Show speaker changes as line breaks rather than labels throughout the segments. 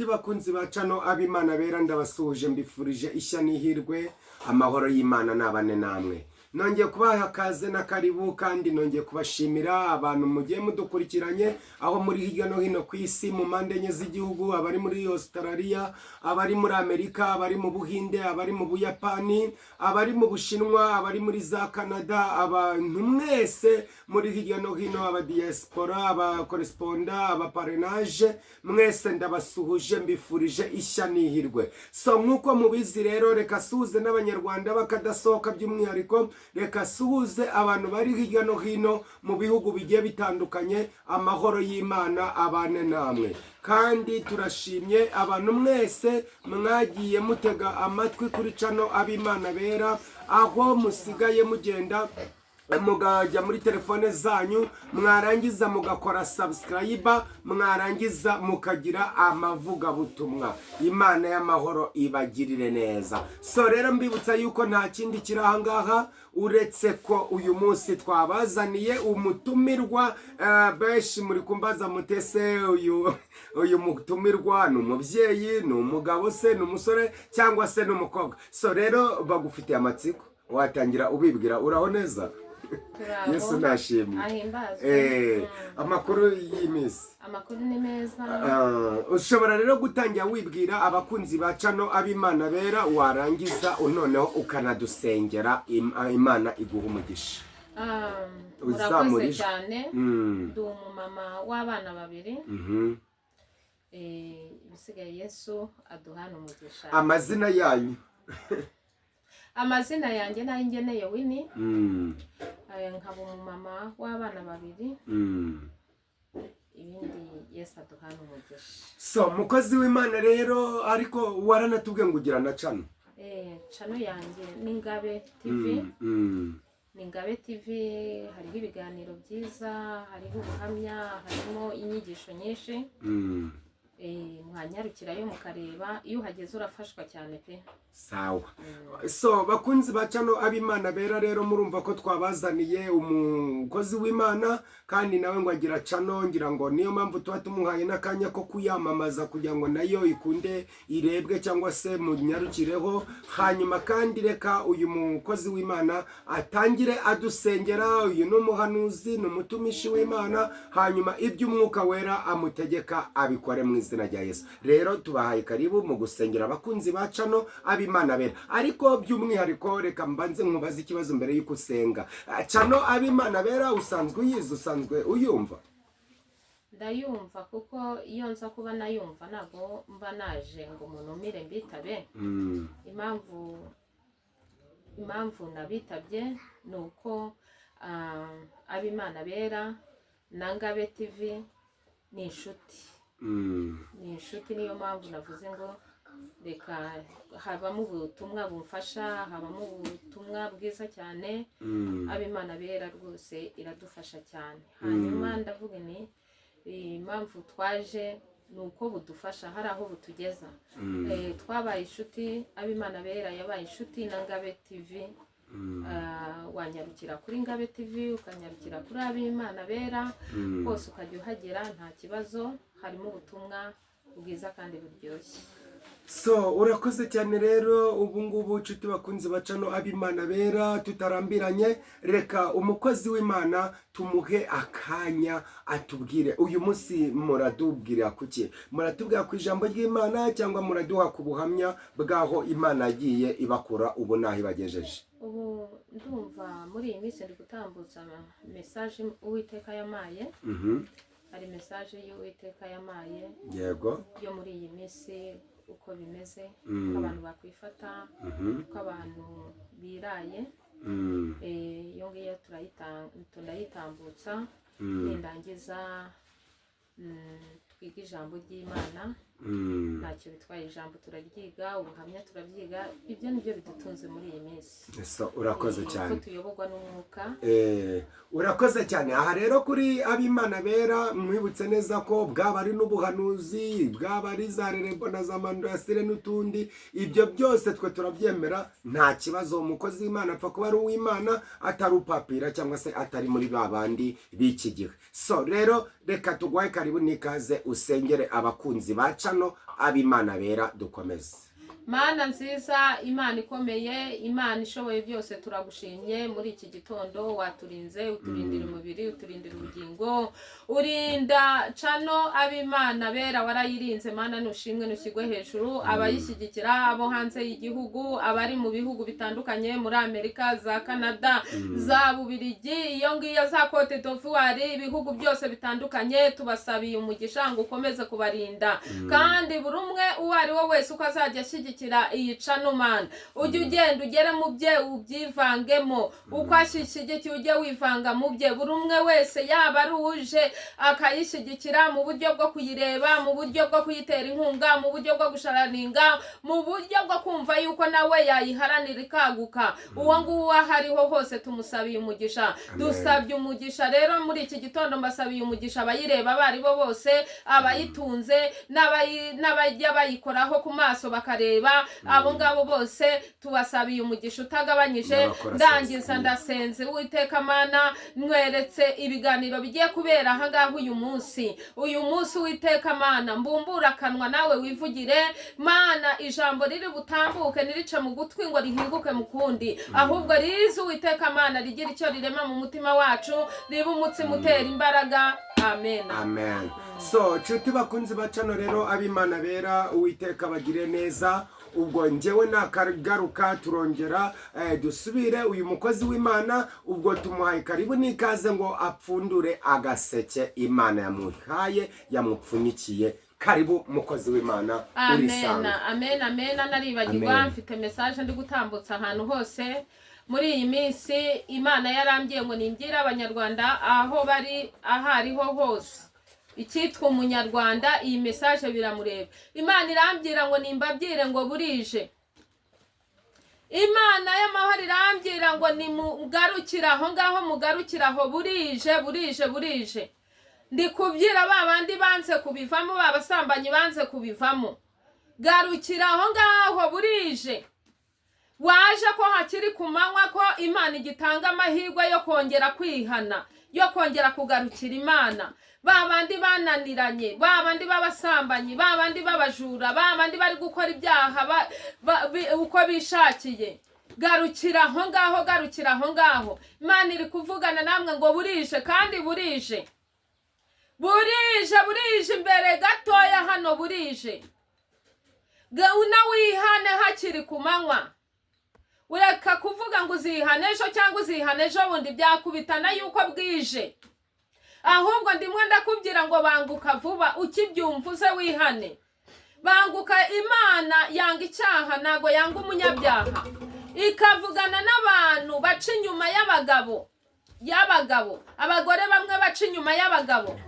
Bakunzi ba channel Abimana Bera, ndabasuhuje, mbifurije ishya n'ihirwe, amahoro y'Imana nabane namwe. Nongeye kubaha akaze na karibu, kandi nongeye kubashimira abantu mugiye mudukurikiranye aho muri hirya no hino ku isi, mu mpande enye z'igihugu: abari muri Australia, abari muri Amerika, abari mu Buhinde, abari mu Buyapani, abari mu Bushinwa, abari muri za Canada, abantu mwese muri hirya no hino, abadiaspora, abakoresponda, abaparenaje, mwese ndabasuhuje, mbifurije ishya n'ihirwe. So nk'uko mubizi rero, reka suhuze n'Abanyarwanda bakadasohoka, by'umwihariko reka suhuze abantu bari hirya no hino mu bihugu bigiye bitandukanye. Amahoro y'Imana abane namwe. Kandi turashimye abantu mwese mwagiye mutega amatwi kuri channel Abimana Bera, aho musigaye mugenda mugajya muri telefone zanyu, mwarangiza mugakora subscribe, mwarangiza mukagira amavugabutumwa. Imana y'amahoro ibagirire neza. So rero mbibutsa yuko nta kindi kiri aha ngaha uretse ko uyu munsi twabazaniye umutumirwa. Benshi muri kumbaza mutese uyu mutumirwa ni umubyeyi, ni umugabo se, ni umusore cyangwa se ni umukobwa? So rero bagufitiye amatsiko, watangira ubibwira. Uraho neza?
Turaho.
Yesu nashimwe.
Ahimbazwe.
Amakuru y'iminsi?
Amakuru ni meza.
Ushobora rero gutangira wibwira abakunzi ba channel Abimana Bera, warangiza noneho ukanadusengera, Imana iguha umugisha.
Murakoze
Uzamura ijwi.
cyane. Ndi umumama w'abana babiri. Ibisigaye Yesu aduhana umugisha.
Amazina yanyu?
Amazina yanjye nayo ngeneye Wini. Nkaba umumama w'abana babiri. Ibindi Yesu aduhana umugisha.
So mukozi w'Imana rero, ariko waranatubwiye ngo ugira na channel.
Channel yanjye ni Ngabe TV. Ni Ngabe TV, hariho ibiganiro byiza, hariho ubuhamya, harimo inyigisho nyinshi. Mwanyarukirayo mukareba, iyo uhageze urafashwa cyane pe.
Sawa. So bakunzi ba channel Abimana Bera rero, murumva ko twabazaniye umukozi w'Imana, kandi nawe ngo agira channel. Ngira ngo niyo mpamvu tuba tumuhaye n'akanya ko kuyamamaza kugira ngo nayo ikunde irebwe cyangwa se munyarukireho. Hanyuma kandi reka uyu mukozi w'Imana atangire adusengera. Uyu ni umuhanuzi, ni umutumishi w'Imana, hanyuma iby'Umwuka Wera amutegeka abikore mu izina rya Yesu. Rero tubahaye karibu mu gusengera abakunzi ba channel Abimana Bera. Ariko by'umwihariko reka mbanze nkubaze ikibazo mbere y'uko usenga. Channel Abimana Bera usanzwe uyizi, usanzwe uyumva?
Ndayumva, kuko iyo nza kuba nayumva ntabwo mba naje ngo munumire mbitabe. Impamvu nabitabye ni uko Abimana Bera na Ngabe TV ni inshuti. Ni inshuti, niyo mpamvu navuze ngo reka habamo ubutumwa bumfasha, habamo ubutumwa bwiza cyane. Abimana Bera rwose iradufasha cyane. Hanyuma ndavuga ni impamvu twaje ni uko budufasha, hari aho butugeza. Twabaye inshuti, Abimana Bera yabaye inshuti na Ngabe TV. Wanyarukira kuri Ngabe TV, ukanyarukira kuri Abimana Bera, hose ukajya uhagera nta kibazo, harimo ubutumwa bwiza kandi buryoshye.
So urakoze cyane rero. Ubu ngubu, nshuti bakunzi ba channel Abimana Bera, tutarambiranye, reka umukozi w'Imana tumuhe akanya atubwire. Uyu munsi muratubwira kuki? Muratubwira ku ijambo ry'Imana cyangwa muraduha ku buhamya bw'aho Imana yagiye ibakura, ubu naho ibagejeje?
Ubu ndumva muri iyi minsi ndi gutambutsa message Uwiteka yamaye. Hari message y'Uwiteka yamaye yo muri iyi minsi uko bimeze, uko abantu bakwifata, uko abantu biraye. Iyo ngiyo turayitambutsa. Nindangiza twige ijambo ry'Imana. Ntacyo bitwaye, ijambo turaryiga, ubuhamya turabyiga, ibyo nibyo bidutunze muri iyi minsi.
So urakoze cyane.
Ko tuyoborwa n'Umwuka.
Urakoze cyane. Aha rero kuri Abimana Bera, mwibutse neza ko bwaba ari n'ubuhanuzi, bwaba ari za rerebo na za mandasire n'utundi, ibyo byose twe turabyemera, nta kibazo. Umukozi w'Imana apfa kuba ari uw'Imana, atari upapira cyangwa se atari muri ba bandi b'iki gihe. So rero reka tuguhe karibu n'ikaze, usengere abakunzi ba channel Ab'Imana bera, dukomeze.
Mana nziza, Imana ikomeye, Imana ishoboye byose, turagushimye muri iki gitondo. Waturinze, uturindira umubiri, uturindira ubugingo, urinda channel Ab'Imana Bera, warayirinze. Mana, nushimwe, nushyirwe hejuru. Abayishyigikira, abo hanze y'igihugu, abari mu bihugu bitandukanye, muri Amerika, za Canada, za Bubirigi, iyo ngiyo za Cote d'Ivoire, ibihugu byose bitandukanye, tubasabiye umugisha ngo ukomeze kubarinda. Kandi buri umwe uwo ari we wese uko azajya ashyigikira iyi channel, Mana, ujye ugenda ugere mu bye, ubyivangemo. Uko ashyigikiye, ujye wivanga mu bye. Buri umwe wese, yaba ari uje akayishyigikira mu buryo bwo kuyireba, mu buryo bwo kuyitera inkunga, mu buryo bwo gusharinga, mu buryo bwo kumva yuko nawe yayiharanira ikaguka, uwo nguwo aho ariho hose tumusabiye umugisha. Dusabye umugisha rero muri iki gitondo, mbasabiye umugisha abayireba abo ari bo bose, abayitunze n'abajya bayikoraho ku maso bakareba, abo ngabo bose tubasabiye umugisha utagabanyije.
N'abakora
Ndangiza,
subscribe.
ndasenze. Uwiteka Mana, mweretse ibiganiro bigiye kubera aha ngaha uyu munsi. Uyu munsi, Uwiteka Mana, mbumbura akanwa nawe wivugire. Mana, ijambo riri butambuke nirice mu gutwi ngo rihinguke mu kundi, ahubwo rize, Uwiteka Mana, rigira icyo rirema mu mutima wacu, ribe umutsima utera imbaraga. Amen.
Amen. So nshuti bakunzi ba channel rero Ab'Imana Bera, Uwiteka bagire neza. Ubwo njyewe nakagaruka turongera dusubire. Uyu mukozi w'Imana ubwo tumuhaye karibu n'ikaze ngo apfundure agaseke Imana yamuhaye, yamupfunyikiye. Karibu mukozi w'Imana, urisanga.
Amen, amen, amen. Naribagirwa,
Amen.
mfite message ndi gutambutsa ahantu hose muri iyi minsi. Imana yarambwiye ngo nimbwire Abanyarwanda aho bari, aho ariho hose, icyitwa Umunyarwanda, iyi message biramureba. Imana irambwira ngo nimbabwire ngo burije. Imana y'amahoro irambwira ngo nimugarukire aho ngaho, mugarukire aho, burije, burije, burije. Ndi kubwira ba bandi banze kubivamo, ba basambanyi banze kubivamo, garukira aho ngaho, burije. Waje ko hakiri ku manywa, ko Imana igitanga amahirwe yo kongera kwihana, yo kongera kugarukira Imana. Ba bandi bananiranye, ba bandi b'abasambanyi, ba bandi b'abajura, ba bandi bari gukora ibyaha uko bishakiye, garukira aho ngaho, garukira aho ngaho. Imana iri kuvugana namwe ngo burije, kandi burije, burije, burije. Imbere gatoya hano burije. Gahuna wihane hakiri ku manywa. Ureka kuvuga ngo uzihane ejo cyangwa uzihane ejo bundi, byakubitana yuko bwije. Ahubwo ndimwe ndakubwira ngo banguka vuba, ukibyumva uze wihane, banguka. Imana yanga icyaha, ntago yanga umunyabyaha. Ikavugana n'abantu baca inyuma y'abagabo, abagore bamwe baca inyuma y'abagabo.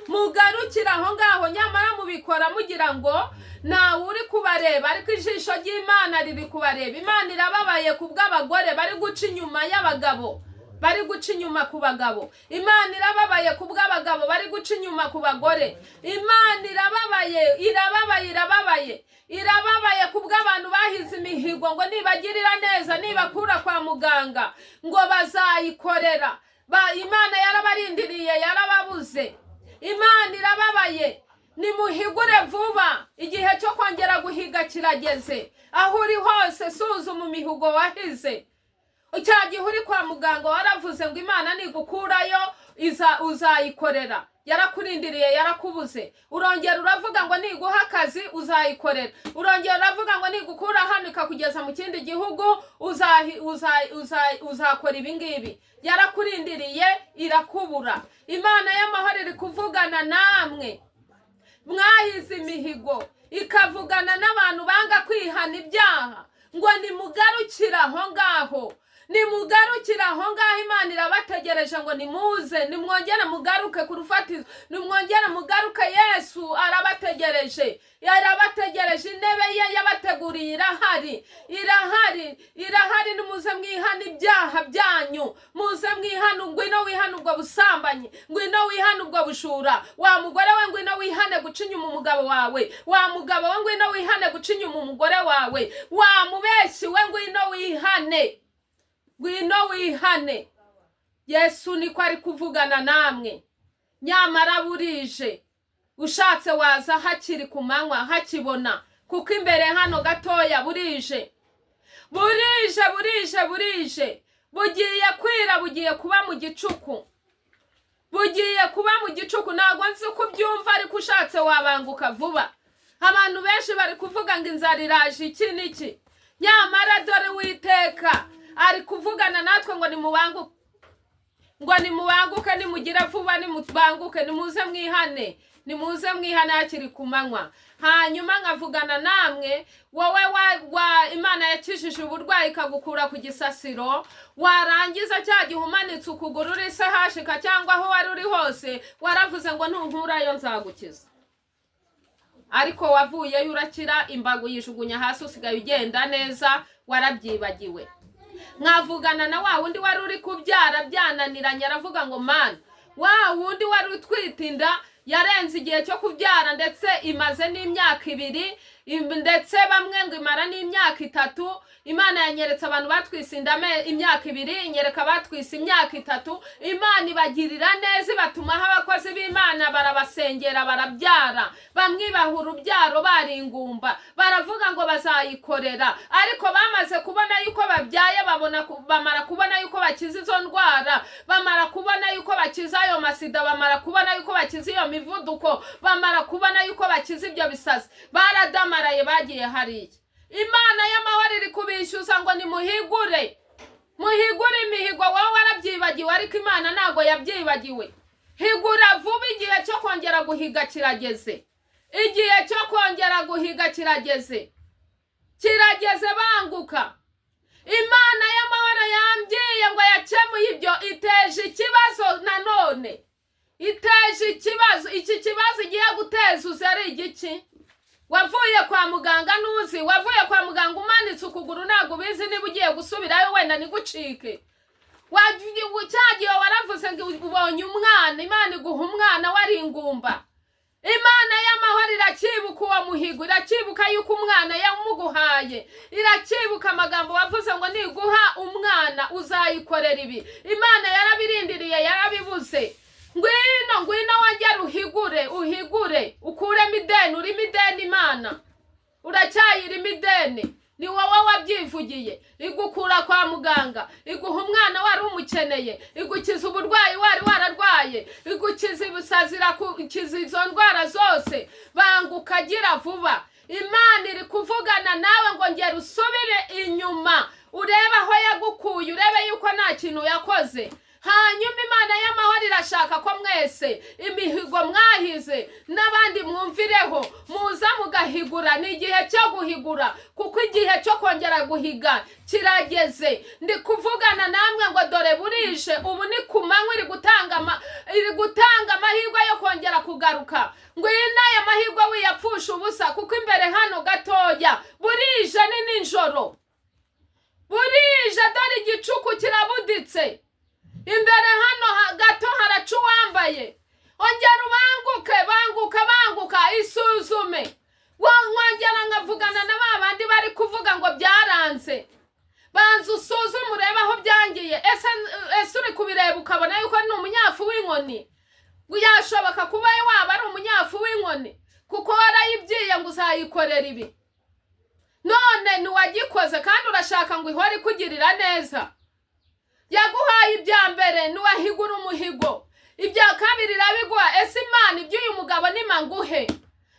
Mugarukire aho ngaho. Nyamara mubikora mugira ngo ntawe uri kubareba, ariko ijisho ry'Imana riri kubareba. Imana irababaye ku bw'abagore bari guca inyuma y'abagabo, bari guca inyuma ku bagabo. Imana irababaye ku bw'abagabo bari guca inyuma ku bagore. Imana irababaye, irababaye, irababaye, irababaye ku bw'abantu bahize imihigo ngo nibagirira neza, nibakura kwa muganga, ngo bazayikorera. Imana yarabarindiriye, yarababuze. Imana irababaye. Nimuhigure vuba, igihe cyo kongera guhiga kirageze. Aho uri hose, suzuma imihigo wahize. Cya gihe uri kwa muganga waravuze ngo Imana nigukurayo iza uzayikorera, yarakurindiriye, yarakubuze. Urongera uravuga ngo niguha akazi uzayikorera. Urongera uravuga ngo nigukura hano ikakugeza mu kindi gihugu uzakora ibi ngibi. Yarakurindiriye, irakubura. Imana y'amahoro iri kuvugana namwe mwahize imihigo, ikavugana n'abantu banga kwihana ibyaha ngo nimugarukire aho ngaho, nimugarukire aho ngaho. Imana irabategereje ngo nimuze, nimwongere mugaruke ku rufatizo, nimwongere mugaruke. Yesu arabategereje, yarabategereje. Intebe ye yabateguriye irahari, irahari, irahari. Nimuze mwihane ibyaha byanyu, muze mwihane. Ngwino wihane ubwo busambanyi, ngwino wihane ubwo bujura. Wa mugore we, ngwino wihane guca inyuma umugabo wawe. Wa mugabo we, ngwino wihane guca inyuma umugore wawe. Wa mubeshyi we, ngwino wihane, ngwino wihane. Yesu niko ari kuvugana namwe. Nyamara burije. Ushatse waza hakiri ku manywa, hakibona, kuko imbere hano gatoya burije, burije, burije, burije, bugiye kwira, bugiye kuba mu gicuku, bugiye kuba mu gicuku. Ntabwo nzi uko ubyumva, ariko ushatse wabanguka vuba. Abantu benshi bari kuvuga ngo inzara iraje, iki n'iki, nyamara dore Uwiteka ari kuvugana natwe ngo nimubanguke, ngo nimubanguke, nimugire vuba, nimubanguke, nimuze mwihane, nimuze mwihane hakiri ku manywa. Hanyuma nkavugana namwe, wowe wa Imana yakijije uburwayi ikagukura ku gisasiro, warangiza cya gihe umanitse ukuguru uri se hashika cyangwa aho wari uri hose, waravuze ngo ntunkurayo nzagukiza, ariko wavuyeyo urakira, imbago uyijugunya hasi, usigaye ugenda neza, warabyibagiwe. Nkavugana na wa wundi wari uri kubyara byananiranye, aravuga ngo mana, wa wundi wari utwite inda yarenze igihe cyo kubyara, ndetse imaze n'imyaka 2, ndetse bamwe ngo imara n'imyaka 3. Imana yanyeretse abantu batwise inda imyaka 2, inyereka abatwise imyaka 3. Imana ibagirira neza, ibatumaho abakozi b'Imana, barabasengera, barabyara, bamwe ibaha urubyaro bari ingumba, baravuga ngo bazayikorera, ariko bamaze kubona yuko babyaye, bamara kubona yuko bakiza izo ndwara, bamara kubona yuko bakiza ayo masida, bamara kubona yuko bakiza iyo mivuduko, bamara kubona yuko bakiza ibyo bisazi, baradamaraye, bagiye hariya. Imana y'amahoro iri kubishyuza ngo nimuhigure, muhigure imihigo. Wowe warabyibagiwe, ariko Imana ntabwo yabyibagiwe. Higura vuba, igihe cyo kongera guhiga kirageze, igihe cyo kongera guhiga kirageze, kirageze, banguka. Imana y'amahoro yambwiye ngo yakemuye ibyo, iteje ikibazo nanone, iteje ikibazo. Iki kibazo igiye guteza uzi ari igiki? Wavuye kwa muganga ntuzi, wavuye kwa muganga umanitse ukuguru, ntabwo ubizi niba ugiye gusubirayo, wenda ntigucike. Cya gihe waravuze ngo ubonye umwana, Imana iguha umwana wari ingumba. Imana y'amahoro iracyibuka uwo muhigo, iracyibuka yuko umwana yamuguhaye, iracyibuka amagambo wavuze ngo niguha umwana uzayikorera ibi. Imana yarabirindiriye, yarabibuze. Ngwino, ngwino wongere uhigure, uhigure, ukuremo ideni, urimo ideni Imana, uracyayirimo ideni, ni wowe wabyivugiye. Igukura kwa muganga, iguha umwana wari umukeneye, igukiza uburwayi wari wararwaye, igukiza ibisazi, iragukiza izo ndwara zose. Banguka, gira vuba. Imana iri kuvugana nawe ngo ngera usubire inyuma, urebe aho yagukuye, urebe yuko nta kintu yakoze. Hanyuma Imana y'amahoro irashaka ko mwese imihigo mwahize n'abandi mwumvireho, muza mugahigura. Ni igihe cyo guhigura, kuko igihe cyo kongera guhiga kirageze. Ndi kuvugana namwe ngo dore burije, ubu ni ku manywa, iri gutanga amahirwe yo kongera kugaruka. Ngwino aya mahirwe wiyapfusha ubusa, kuko imbere hano gatoya burije, ni nijoro, burije, dore igicuku kirabuditse. Imbere hano gato haraca uwambaye. Ongera ubanguke, banguka, banguka, isuzume. Wongera nkavugana na ba bandi bari kuvuga ngo byaranze. Banza usuzume urebe aho byangiye. Ese uri kubireba ukabona yuko ni umunyafu w'inkoni? Yashoboka kuba waba ari umunyafu w'inkoni, kuko warayibyiye ngo uzayikorera ibi, none ntiwagikoze, kandi urashaka ngo ihore ikugirira neza. Yaguhaye ibya mbere, ntiwahigura umuhigo, ibya kabiri irabiguha. Ese Imana iby'uyu mugabo ni manguhe?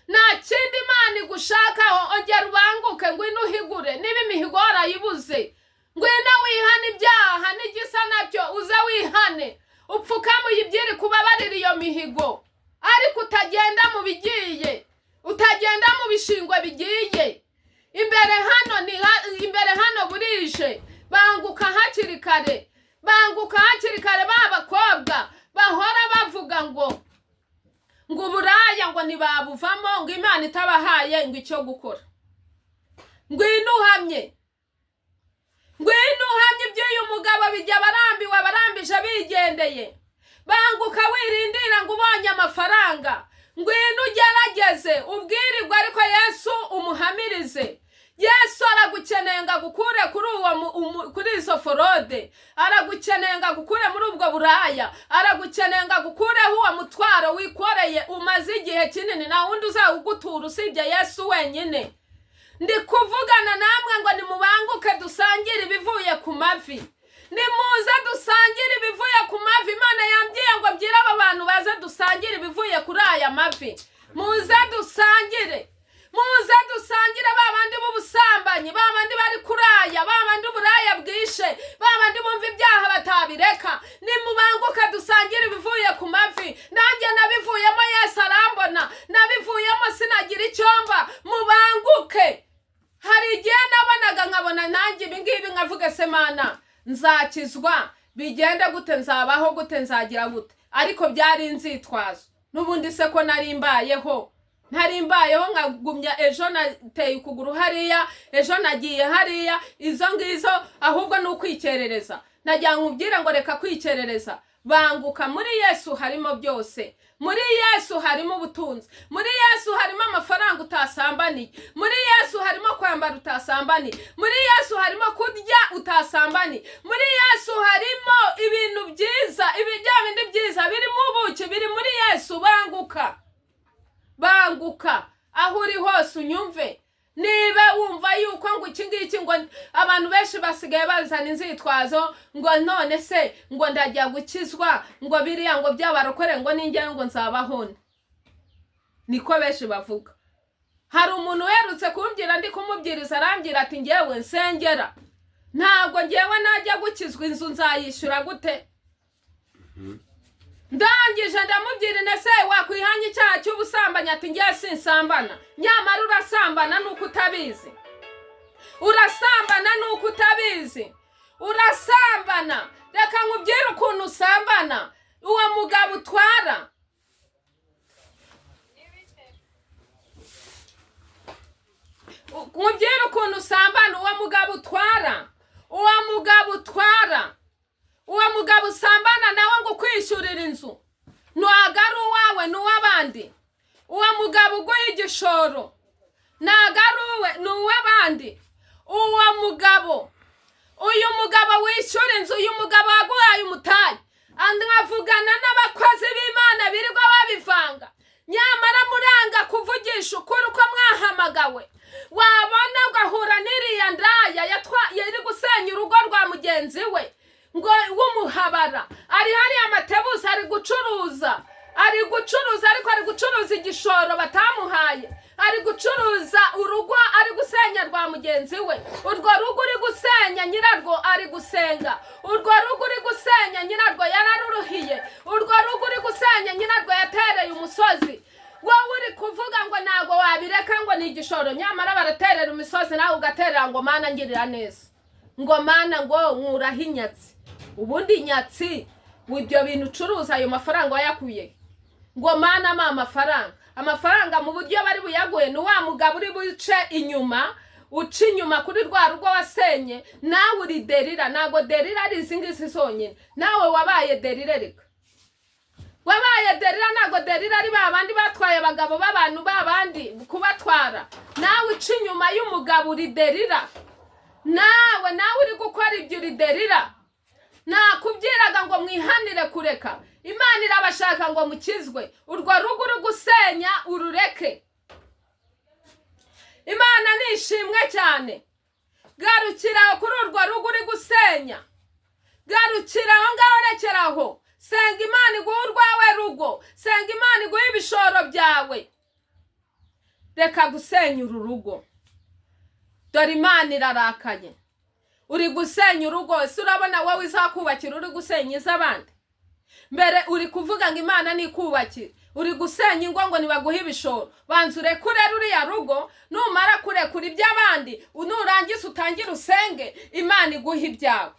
Nta kindi Imana igushakaho. Ongera ubanguke, ngwino uhigure. Niba imihigo warayibuze, ngwino wihane ibyaha n'igisa nabyo, uze wihane, upfukame uyibyire kubabarira iyo mihigo, ariko utagenda mu bigiye, utagenda mu bishingwe bigiye. Imbere hano ni imbere hano burije, banguka hakiri kare, banguka hakiri kare. Ba bakobwa bahora bavuga ngo uburaya ngo ntibabuvamo, ngo Imana itabahaye ngo icyo gukora. Ngwino uhamye, ngwino uhamye iby'uyu mugabo bijya barambiwe, abarambije bigendeye. Banguka wirindira ngo ubonye amafaranga, ngwino ugerageze ubwirirwe, ariko Yesu umuhamirize. Yesu aragukeneye ngo agukure kuri uwo kuri izo forode, aragukeneye ngo agukure muri ubwo buraya, aragukeneye ngo agukureho uwo mutwaro wikoreye umaze igihe kinini. Nta wundi uzawugutura usibye Yesu wenyine. Ndi kuvugana namwe ngo nimubanguke dusangire ibivuye ku mavi. Nimuze dusangire ibivuye ku mavi. Imana yambwiye ngo mbwire aba bantu baze dusangire ibivuye kuri aya mavi. Muze dusangire, muze dusangire. Ba bandi b'ubusambanyi, ba bandi bari kuraya, ba bandi uburaya bwishe, ba bandi bumva ibyaha batabireka, nimubanguke dusangire ibivuye ku mavi. Nanjye nabivuyemo, Yesu arambona, nabivuyemo sinagira icyomba. Mubanguke. Hari igihe nabonaga nkabona nanjye ibi ngibi, nkavuga: "Se Mana, nzakizwa bigende gute? Nzabaho gute? Nzagira gute?" Ariko byari inzitwazo. N'ubundi se ko nari mbayeho, ntari mbayeho nkagumya, ejo nateye ukuguru hariya, ejo nagiye hariya, izo ngizo ahubwo ni ukwikerereza. Nagira ngo nkubwire ngo reka kwikerereza, banguka. Muri Yesu harimo byose. Muri Yesu harimo ubutunzi, muri Yesu harimo amafaranga utasambaniye, muri Yesu harimo kwambara utasambaniye, muri Yesu harimo kurya utasambaniye, muri Yesu harimo ibintu byiza, ibi bya bindi byiza birimo ubuki biri muri Yesu. Banguka, banguka aho uri hose unyumve. Niba wumva yuko ngo iki ngiki, ngo abantu benshi basigaye bazana inzitwazo ngo none se ngo ndajya gukizwa, ngo biriya ngo by'abarokore, ngo ninjyayo ngo nzabaho nte? Niko benshi bavuga. Hari umuntu uherutse kumbwira, ndi kumubwiriza, arambwira ati: "Ngewe nsengera, ntabwo ngewe najya gukizwa, inzu nzayishyura gute?" Ndangije ndamubwira: "Ese wakwihanya icyaha cy'ubusambanyi?" Ati: "Ngewe sinsambana." Nyamara urasambana nuko utabizi, urasambana nuko utabizi, urasambana. Reka nkubwire ukuntu usambana. Uwo mugabo utwara, nkubwire ukuntu usambana. Uwo mugabo utwara, uwo mugabo utwara, uwo mugabo usambana nawe ngo ukwishyurira inzu, ntabwo ari uwawe, ni uw'abandi. Uwo mugabo uguha igishoro ntabwo ari uwe, ni uw'abandi. Uwo mugabo, uyu mugabo wishyura inzu, uyu mugabo waguhaye umutayi, nkavugana n'abakozi b'Imana birirwa babivanga, nyamara muranga kuvugisha ukuri uko mwahamagawe. Wabona ugahura n'iriya ndaya iri gusenya urugo rwa mugenzi we ngo w'umuhabara, ari hariya amatebusi, ari gucuruza, ari gucuruza, ariko ari gucuruza igishoro batamuhaye, ari gucuruza urugo ari gusenya rwa mugenzi we. Urwo rugo uri gusenya, nyirarwo ari gusenga. Urwo rugo uri gusenya, nyirarwo yararuruhiye. Urwo rugo uri gusenya, nyirarwo yatereye umusozi. Wowe uri kuvuga ngo ntabwo wabireka, ngo ni igishoro, nyamara baraterera imisozi, nawe ugaterera ngo: "Mana, ngirira neza," ngo: "Mana," ngo: "nkuraho inyatsi." Ubundi inyatsi, ibyo bintu ucuruza, ayo mafaranga wayakuye? Ngo: "Mana, mpa amafaranga." Amafaranga mu buryo bari buyaguhe ni wa mugabo uri buce inyuma, uca inyuma kuri rwa rugo wasenye. Nawe uri derira. Ntabwo derira ari izi ngizi zonyine, nawe wabaye derire. Reka, wabaye derira. Ntabwo derira ari ba bandi batwaye abagabo b'abantu, ba bandi kubatwara. Nawe uca inyuma y'umugabo uri derira. Nawe uri gukora ibyo uri derira. Nakubwiraga ngo mwihanire kureka. Imana irabashaka ngo mukizwe. Urwo rugo uri gusenya urureke. Imana nishimwe cyane. Garukira kuri urwo rugo uri gusenya, garukira aho ngaho, rekera aho. Senga Imana iguhe urwawe rugo, senga Imana iguhe ibishoro byawe. Reka gusenya uru rugo, dore Imana irarakaye. Uri gusenya urugo, ese urabona wowe izakubakira uri gusenya iz'abandi? Mbere uri kuvuga ngo Imana nikubakire, uri gusenya ingo ngo nibaguhe ibishoro. Banza urekure ruriya rugo. Numara kurekura iby'abandi, nurangiza utangire usenge Imana iguhe ibyawe.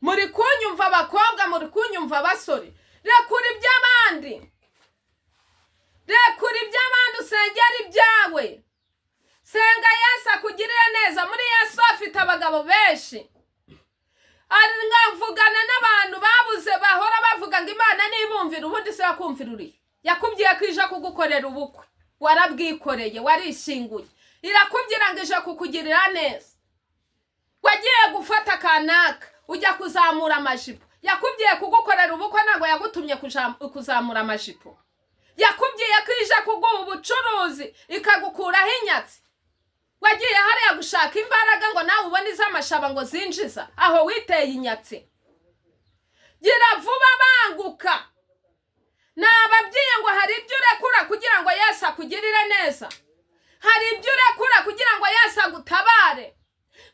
Muri kunyumva abakobwa, muri kunyumva abasore? Rekura iby'abandi, rekura iby'abandi, usengere ibyawe. Senga Yesu akugirire neza. Muri Yesu afite abagabo benshi. Nkavugana n'abantu babuze, bahora bavuga ngo Imana nibumvira. Ubundi se yakumvira uriya yakubwiye ko ije kugukorera ubukwe? Warabwikoreye, warishinguye. Irakubwira ngo ije kukugirira neza. Wagiye gufata kanaka ujya kuzamura amajipo. Yakubwiye kugukorera ubukwe, ntabwo yagutumye kuzamura amajipo. Yakubwiye ko ije kuguha ubucuruzi ikagukuraho inyatsi. Wagiye hariya gushaka imbaraga ngo nawe ubone iz'amashaba ngo zinjiza, aho witeye inyatsi. Gira vuba, banguka. Nababwiye ngo hari ibyo urekura kugira ngo Yesu akugirire neza, hari ibyo urekura kugira ngo Yesu agutabare.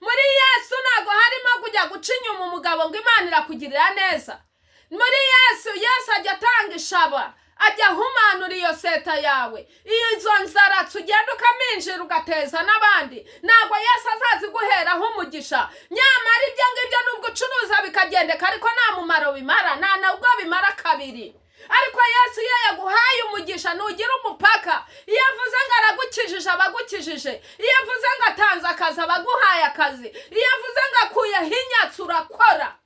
Muri Yesu ntabwo harimo kujya guca inyuma umugabo ngo Imana irakugirira neza. Muri Yesu, Yesu ajya atanga ishaba, ajya ahumanura iyo seta yawe, izo nzaratsi ugenda ukaminjira ugateza n'abandi, ntabwo Yesu azaziguheraho umugisha. Nyamara ibyo ngibyo nubwo ucuruza bikagendeka, ariko nta mumaro bimara, nta nabwo bimara kabiri. Ariko Yesu iyo yaguhaye umugisha ntugira umupaka. Iyo avuze ngo aragukijije, aba agukijije. Iyo avuze ngo atanze akazi, aba aguhaye akazi. Iyo avuze ngo akuyeho inyatsi, urakora.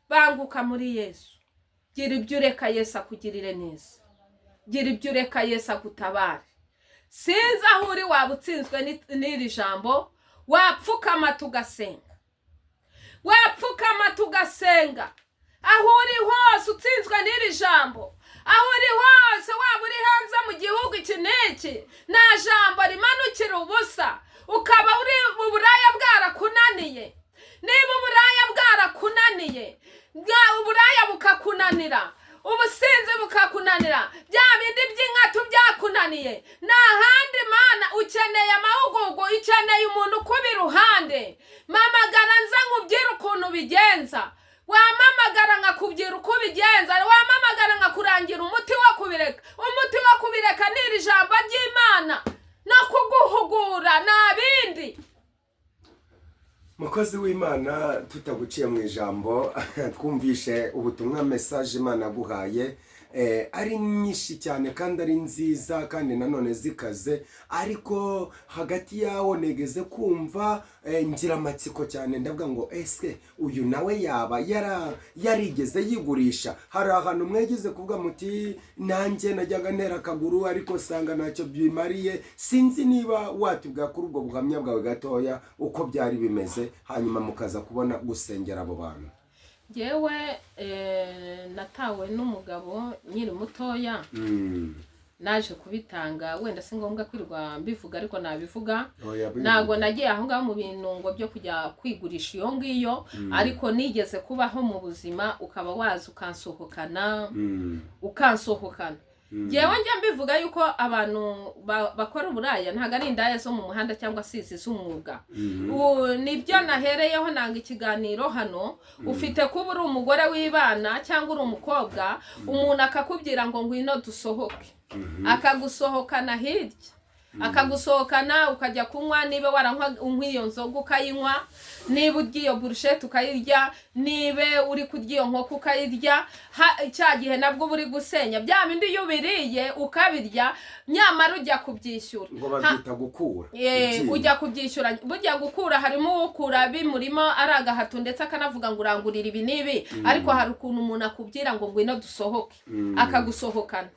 Banguka muri Yesu. Gira ibyo ureka Yesu akugirire neza, gira ibyo ureka Yesu agutabare. Sinzi aho uri, waba utsinzwe n'iri jambo, wapfukama tugasenga, wapfukama tugasenga. Aho uri hose utsinzwe n'iri jambo, aho uri hose, waba uri hanze mu gihugu iki n'iki, nta jambo rimanukira ubusa. Ukaba uri uburaya bwarakunaniye, niba uburaya bwarakunaniye, uburaya bukakunanira, ubusinzi bukakunanira, bya bindi by'inkatu byakunaniye, nta handi Mana ukeneye amahugurwa, ukeneye umuntu ukuba iruhande. Mpamagara nza nkubwire ukuntu ubigenza. Wampamagara nkakubwira uko ubigenza, wampamagara nkakurangira umuti wo kubireka. Umuti wo kubireka ni iri jambo ry'Imana no kuguhugura, nta bindi.
Mukozi w'Imana, tutaguciye mu ijambo, twumvishe ubutumwa, message Imana aguhaye ari nyinshi cyane kandi ari nziza kandi nanone zikaze. Ariko hagati yawo negeze kumva ngira amatsiko cyane, ndavuga ngo ese uyu nawe yaba yarigeze yigurisha? Hari ahantu mwegeze kuvuga muti nanjye najyaga ntera akaguru ariko sanga ntacyo bimariye. Sinzi niba watubwira kuri ubwo buhamya bwawe gatoya uko byari bimeze, hanyuma mukaza kubona gusengera abo bantu.
Ngewe natawe n'umugabo nkiri mutoya. Naje kubitanga, wenda si ngombwa kwirirwa mbivuga, ariko nabivuga.
Oya, bivuge.
Ntabwo nagiye aho ngaho mu bintu ngo byo kujya kwigurisha iyo ngiyo, ariko nigeze kubaho mu buzima ukaba waza ukansohokana, ukansohokana. Ngewe njya mbivuga yuko abantu bakora uburaya ntabwo ari indaya zo mu muhanda cyangwa se izi z'umwuga. Nibyo nahereyeho nanga ikiganiro hano. Ufite kuba uri umugore w'ibana cyangwa uri umukobwa, umuntu akakubwira ngo ngwino dusohoke, akagusohokana hirya, akagusohokana ukajya kunywa. Niba waranywa unywa iyo nzoga ukayinywa, niba urya iyo burushete ukayirya, niba uri kurya iyo nkoko ukayirya, cya gihe nabwo uba uri gusenya bya bindi. Iyo ubiriye ukabirya, nyamara ujya kubyishyura.
Ngo babyita gukura. Ibyinyo.
Ujya kubyishyura. Burya gukura harimo ukura bimurimo ari agahato, ndetse akanavuga ngo urangurira ibi n'ibi. Ariko hari ukuntu umuntu akubwira ngo ngwino dusohoke, akagusohokana,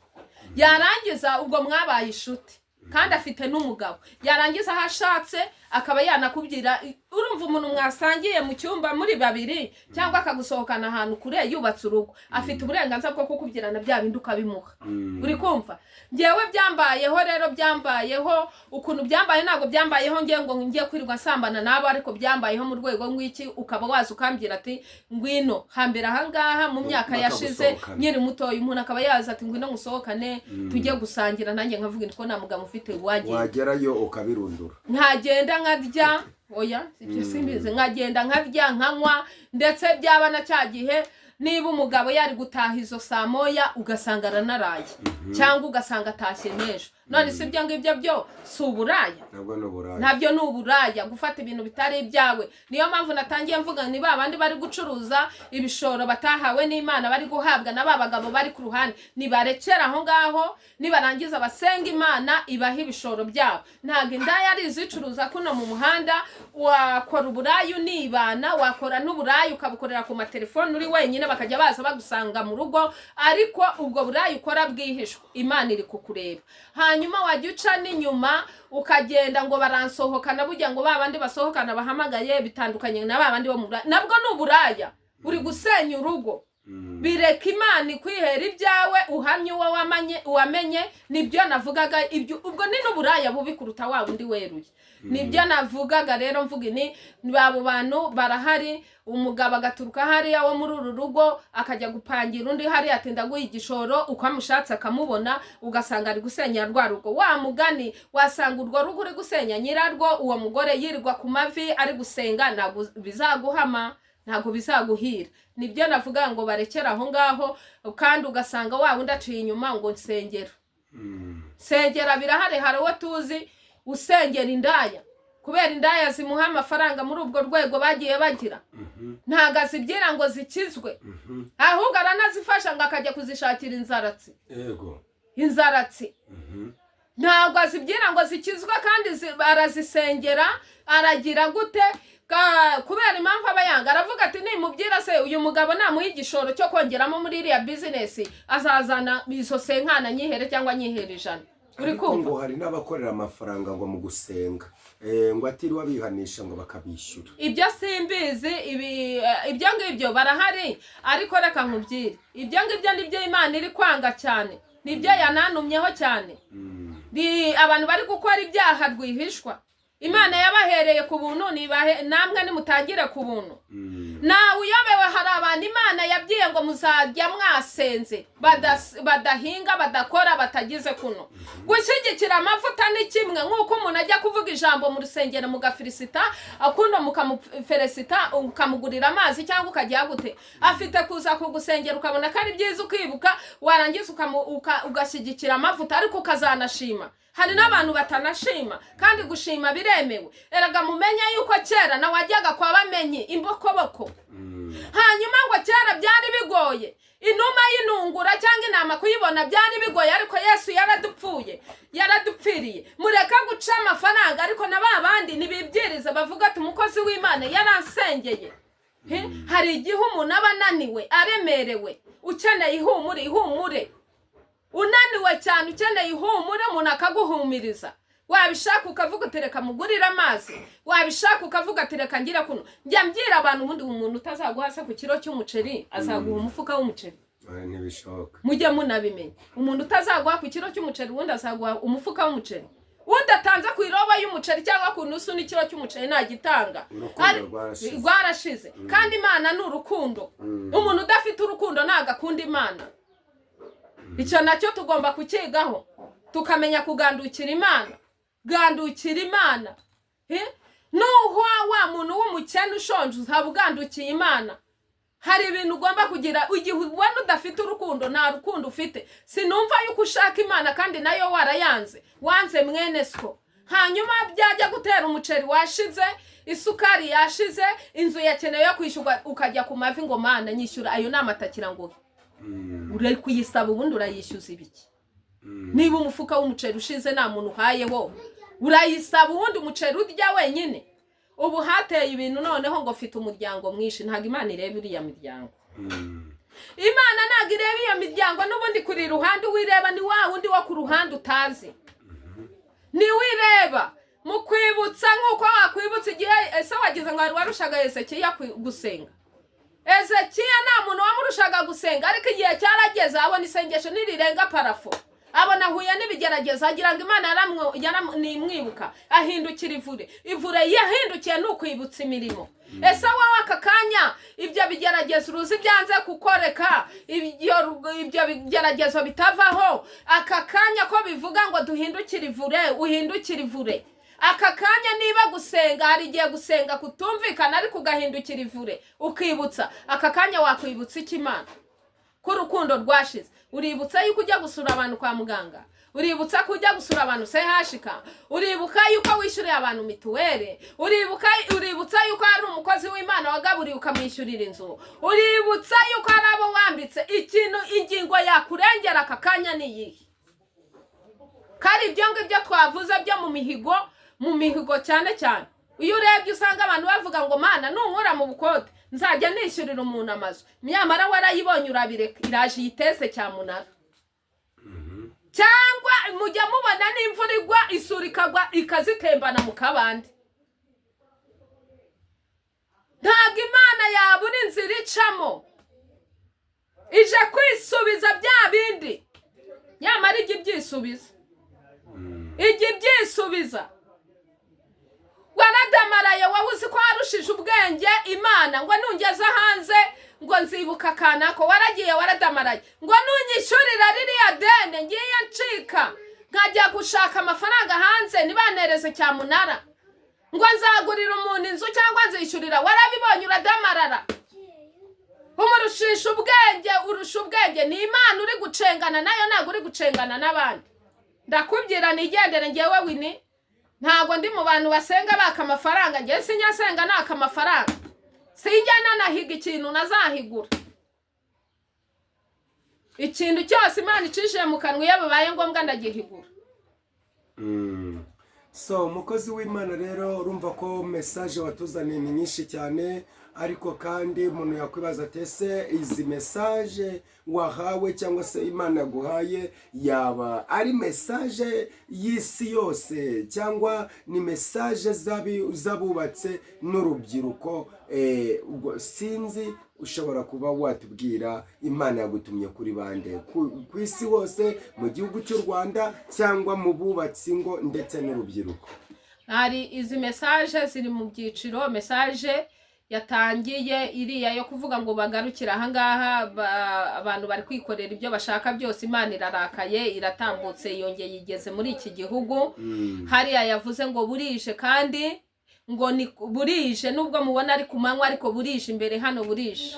yarangiza ubwo mwabaye inshuti kandi afite n'umugabo, yarangiza aho ashatse akaba yanakubwira. Urumva umuntu mwasangiye mu cyumba muri babiri cyangwa akagusohokana ahantu kure yubatse urugo, afite uburenganzira bwo kukubwira na bya bindi ukabimuha. Uri kumva? Ngewe byambayeho rero, byambayeho. Ukuntu byambaye, ntabwo byambayeho ngewe ngo ngiye kwirirwa nsambana nabo, ariko byambayeho mu rwego rw'iki, ukaba waza ukambwira ati ngwino. Hambere ahangaha mu myaka yashize,
Bakagusohokana.
nkiri mutoya, umuntu akaba yaza ati ngwino ngusohokane tujye gusangira, nanjye nkavuga nti ko nta mugabo ufite wagenda.
Wagerayo ukabirundura.
Nkagenda nkarya, oya ibyo simbizi, nkagenda nkarya nkanywa, ndetse byaba na cya gihe niba umugabo yari gutaha izo saa moya, ugasanga aranaraye cyangwa ugasanga atashye n'ejo. None si ibyo ngibyo byo si uburaya?
Nabwo ni uburaya.
Nabyo ni uburaya, gufata ibintu bitari ibyawe. Niyo mpamvu natangiye mvuga ni ba bandi bari gucuruza ibishoro batahawe n'Imana, bari guhabwa na ba bagabo bari ku ruhande, nibarekera aho ngaho, nibarangiza basenga Imana ibahe ibishoro byabo. Ntabwo indaya ari izicuruza kuno mu muhanda. Wakora uburaya unibana, wakora n'uburaya ukabukorera ku matelefone uri wenyine, bakajya baza bagusanga mu rugo, ariko ubwo buraya ukora bwihishwa, Imana iri kukureba. Hanyuma Hanyuma wajya uca n'inyuma ukagenda ngo baransohokana, burya ngo ba bandi basohokana bahamagaye bitandukanye na ba bandi bo mu buraya, nabwo ni uburaya, uri gusenya urugo. Bireka Imana ikwihera ibyawe, uhamye uwo wamenye. Nibyo navugaga ibyo, ubwo ni n'uburaya bubi kuruta wa wundi weruye. Nibyo navugaga rero, mvuga ni abo bantu barahari. Umugabo agaturuka hariya wo muri uru rugo akajya gupangira undi hariya, ati ndaguha igishoro, uko amushatse akamubona, ugasanga ari gusenya rwa rugo. Wa mugani wasanga urwo rugo uri gusenya nyirarwo, uwo mugore yirirwa ku mavi ari gusenga, ntabwo bizaguhama, ntabwo bizaguhira. Nibyo navuga ngo barekere aho ngaho. Kandi ugasanga wa wundi aciye inyuma ngo nsengera, sengera birahari. Hari uwo tuzi usengera indaya kubera indaya zimuha amafaranga muri ubwo rwego bagiye bagira, ntabwo azibwira ngo zikizwe, ahubwo aranazifasha ngo akajya kuzishakira inzaratsi. Inzaratsi ntabwo azibwira ngo zikizwe, kandi arazisengera, aragira gute? Kubera impamvu aba yanga, aravuga ati nimubwira se uyu mugabo namuha igishoro cyo kongeramo muri iriya bizinesi, azazana izo senkana nyihere cyangwa nyihere 100. Uri
Ariko
kumva?
ngo hari n'abakorera amafaranga ngo mu gusenga, ngo atiriwe abihanisha ngo bakabishyura.
Ibyo simbizi, ibi ibyo ngibyo barahari, ariko reka nkubwire, ibyo ngibyo nibyo Imana iri kwanga cyane, nibyo yananumyeho cyane. Abantu bari gukora ibyaha rwihishwa, Imana yabahereye ku buntu, namwe nimutangire ku buntu. Nawe uyobewe, hari abantu Imana yabwiye ngo muzajya mwasenze, badahinga, badakora, batagize kuno. Gushyigikira amavuta ni kimwe nk'uko umuntu ajya kuvuga ijambo mu rusengero mugafirisita akundo, mukamuferesita, ukamugurira amazi cyangwa ukajya gute, afite kuza kugusengera ukabona ko ari byiza, ukibuka, warangiza ugashyigikira amavuta, ariko ukazanashima. Hari n'abantu batanashima, kandi gushima biremewe. Erega mumenye yuko kera nawe wajyaga kwa bamenyi imbokoboko. Hanyuma ngo kera byari bigoye, inuma y'inungura cyangwa intama kuyibona byari bigoye, ariko Yesu yaradupfuye, yaradupfiriye. Mureka guca amafaranga, ariko na ba bandi ntibibwirize bavuga ati umukozi w'Imana yaransengeye. Hari igihe umuntu aba ananiwe, aremerewe, ukeneye ihumure, ihumure, unaniwe cyane, ukeneye ihumure, umuntu akaguhumiriza. Wabishaka ukavuga uti reka mugurire amazi, wabishaka ukavuga ati reka ngira kuno. Njya mbwira abantu, ubundi umuntu utazaguha se ku kiro cy'umuceri azaguha umufuka w'umuceri?
Oya, ntibishoboka.
Mujye munabimenya, umuntu utazaguha ku kiro cy'umuceri ubundi azaguha umufuka w'umuceri? Undi atanze ku iroba y'umuceri cyangwa ku nusu n'ikiro cy'umuceri ntagitanga.
Urukundo rwarashize.
Rwarashize, kandi Imana ni urukundo. Umuntu udafite urukundo ntabwo akunda Imana. Icyo nacyo tugomba kukigaho, tukamenya kugandukira Imana. Gandukira Imana. Nuhwa wa muntu w'umukene ushonje, uzaba ugandukiye Imana. Hari ibintu ugomba kugira igihe ubona udafite urukundo, nta rukundo ufite. Sinumva yuko ushaka Imana kandi nayo warayanze, wanze mwene so. Hanyuma byajya gutera, umuceri washize, isukari yashize, inzu yakenewe yo kwishyurwa, ukajya ku mavi ngo Mana nyishyura. Ayo ni amatakirangoyi. Uri kuyisaba, ubundi urayishyuza ibiki? Niba umufuka w'umuceri ushize nta muntu uhaye, wo urayisaba ubundi umuceri urya wenyine? Ubu hateye ibintu noneho ngo mfite umuryango mwinshi. Ntabwo Imana ireba iriya miryango. Imana ntabwo ireba iyo miryango n'ubundi kuri iruhande. Uwireba ni wa wundi wo ku ruhande utazi, niwe ireba mu kwibutsa, nk'uko wakwibutsa igihe ese wagize ngo wari warushaga Hezekiya gusenga. Ezekiya nta muntu wamurushaga gusenga, ariko igihe cyarageze abona isengesho nirirenga plafond, abona ahuye n'ibigeragezo, agira ngo Imana nimwibuka, ahindukira ivure. Ivure yahindukiye ni ukwibutsa imirimo. Ese wowe aka kanya ibyo bigeragezo uruzi byanze kukoreka, ibyo bigeragezo bitavaho aka kanya, ko bivuga ngo duhindukire ivure, uhindukire ivure aka kanya? Niba gusenga, hari igihe gusenga kutumvikana, ariko ugahindukira ivure ukibutsa. Aka kanya wakwibutsa iki Imana ko urukundo rwashize? Uributsa yuko ujya gusura abantu kwa muganga, uributsa ko ujya gusura abantu sehashika, uribuka yuko wishyuriye abantu mituweli, uributsa yuko hari umukozi w'Imana wagaburiye ukamwishyurira inzu, uributsa yuko hari abo wambitse ikintu. Ingingo yakurengera aka kanya ni iyihe? Kari ibyo ngibyo twavuze byo mu mihigo, mu mihigo cyane cyane. Iyo urebye usanga abantu bavuga ngo Mana nunkura mu bukode nzajya nishyurira umuntu amazu, nyamara warayibonye urabireka, iraje iyiteze cyamunara. Cyangwa mujya mubona n'imvura igwa, isuri ikagwa, ikazitembana mu kabande. Ntabwo Imana yabura inzira icamo ije kwisubiza bya bindi. Nyamara ijya ibyisubiza, ijya ibyisubiza. Waradamaraye, wowe uzi ko warushije ubwenge Imana, ngo nungeze hanze ngo nzibuka akanako. Waragiye waradamaraye ngo nunyishyurira ririya deni, ngiye ncika nkajya gushaka amafaranga hanze, ntibanereze cyamunara, ngo nzagurira umuntu inzu cyangwa nzishyurira. Warabibonye, uradamarara, umurushisha ubwenge, urusha ubwenge. Ni Imana uri gucengana nayo, ntabwo uri gucengana n'abandi. Ndakubwira nigendere. Ngewe Wini ntabwo ndi mu bantu basenga baka amafaranga. Ngewe sinjya nsenga naka amafaranga, sinjya nanahiga ikintu nazahigura. Ikintu cyose Imana icishije mu kanwa, iyo bibaye ngombwa ndagihigura.
So umukozi w'Imana rero, urumva ko message watuzaniye ni nyinshi cyane, ariko kandi umuntu yakwibaza ati: ese izi message wahawe cyangwa se Imana yaguhaye yaba ari message y'isi yose, cyangwa ni message z'abubatse n'urubyiruko? Ubwo sinzi, ushobora kuba watubwira Imana yagutumye kuri bande, ku isi hose, mu gihugu cy'u Rwanda, cyangwa mu bubatsi ngo ndetse n'urubyiruko?
Hari izi message ziri mu byiciro. Message yatangiye iriya yo kuvuga ngo bagarukire ahangaha, abantu bari kwikorera ibyo bashaka byose, Imana irarakaye, iratambutse, yongeye igeze muri iki gihugu. Hariya yavuze ngo burije, kandi ngo ni burije, nubwo mubona ari ku manywa, ariko burije imbere hano, burije.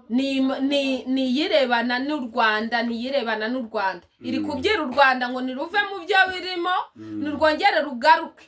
Ni iyirebana n'u Rwanda, ni iyirebana n'u Rwanda. Iri kubwira u Rwanda ngo niruve mu byo birimo, nirwongere rugaruke,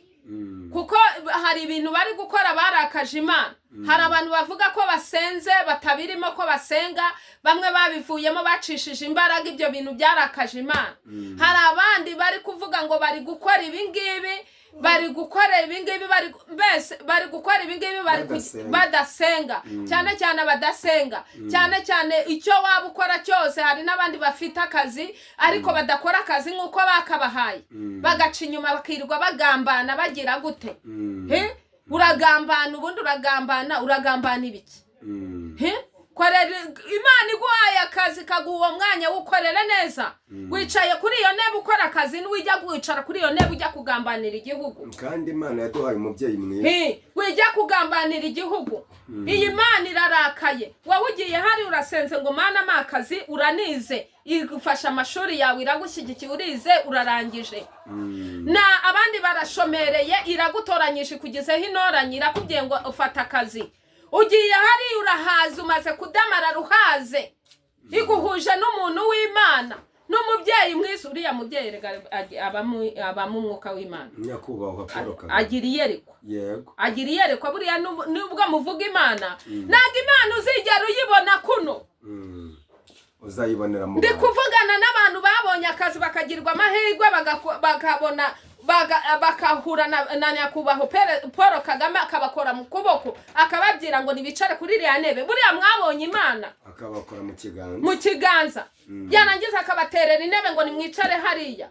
kuko hari ibintu bari gukora barakaje Imana. Hari abantu bavuga ko basenze batabirimo, ko basenga, bamwe babivuyemo, bacishije imbaraga, ibyo bintu byarakaje Imana. Hari abandi bari kuvuga ngo bari gukora ibingibi, bari gukora ibingibi, bari mbese bari gukora ibingibi, bari
Badasenga.
Badasenga, cyane cyane abadasenga, cyane cyane icyo waba ukora cyose. Hari n'abandi bafite akazi ariko badakora akazi nk'uko bakabahaye, bagaca inyuma, bakirirwa bagambana, bagira gute? He? Uragambana, ubundi uragambana, uragambana ibiki? He? Korera Imana iguhaye akazi, kaguha uwo mwanya, wukorere neza. Wicaye kuri iyo ntebe ukora akazi, ntiwijya kwicara kuri iyo ntebe ujya kugambanira igihugu.
Kandi Imana yaduhaye umubyeyi mwiza.
He, wijya kugambanira igihugu. Iyi Mana irarakaye. Wowe ugiye hari urasenze ngo Mana mpa akazi, uranize, igufasha amashuri yawe, iragushyigikiye, urize, urarangije, na abandi barashomereye, iragutoranyije, ikugezeho intoranye, irakubwiye ngo ufata akazi. Ugiye hariya urahaza, umaze kudamarara, uhaze, iguhuje n'umuntu w'Imana, n'umubyeyi mwiza. Uriya mubyeyi erega abamo umwuka w'Imana.
Nyakubahwa Paul Kagame.
Agira iyerekwa. Agira iyerekwa. Buriya nubwo muvuga Imana, ntabwo Imana uzigera uyibona kuno.
Uzayibonera mu
Ndi
bantu.
kuvugana n'abantu babonye akazi, bakagirwa amahirwe, bakabona bakahura na nyakubahwa Paul Kagame, akabakora mu kuboko, akababwira ngo nibicare kuri iriya ntebe. Buriya mwabonye Imana.
Akabakora mu kiganza.
Mu kiganza, yarangiza akabaterera intebe ngo nimwicare hariya.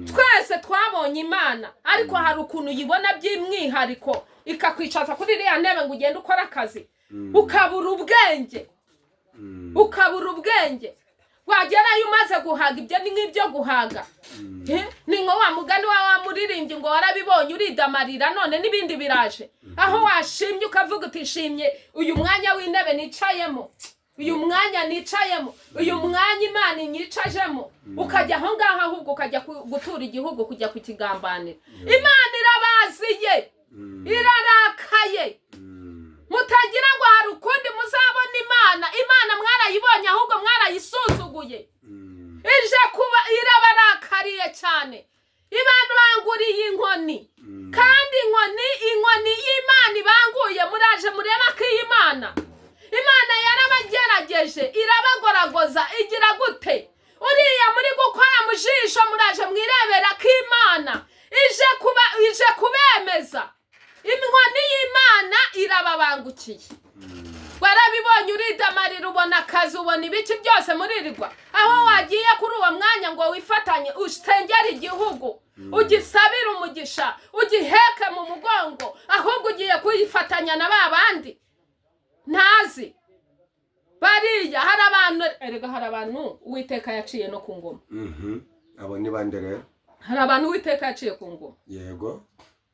Twese twabonye Imana, ariko hari ukuntu uyibona by'umwihariko, ikakwicaza kuri iriya ntebe ngo ugende ukore akazi, ukabura ubwenge, ukabura ubwenge. Wagerayo umaze guhaga, ibyo ni nk'ibyo guhaga. Ni nka wa mugani wa muririmbyi ngo warabibonye uridamarira, none n'ibindi biraje, aho washimye ukavuga uti: nshimye uyu mwanya w'intebe nicayemo, uyu mwanya nicayemo, uyu mwanya Imana inyicajemo, ukajya aho ngaho, ahubwo ukajya gutura igihugu, kujya kukigambanira. Imana irabaziye, irarakaye. Mutagira ngo hari ukundi muzabona Imana. Imana mwarayibonye, ahubwo mwarayisuzuguye. Ije kuba irabarakariye cyane, ibabanguriye inkoni. Kandi inkoni y'Imana ibanguye, muraje mureba ko iyi Imana yarabagerageje, irabagoragoza, igira gute? Uriya muri gukora mu jisho, muraje mwirebera ko Imana ije kuba, ije kubemeza. Inkoni y'Imana irababangukiye. Warabibonye, uridamarira, ubona akazi, ubona ibiki byose, muririrwa aho wagiye kuri uwo mwanya ngo wifatanye, usengere igihugu, ugisabire umugisha, ugiheke mu mugongo, ahubwo ugiye kuyifatanya na ba bandi ntazi bariya. Hari abantu, erega hari abantu Uwiteka yaciye no ku ngoma.
Abo ni bande rero?
Hari abantu Uwiteka yaciye ku ngoma.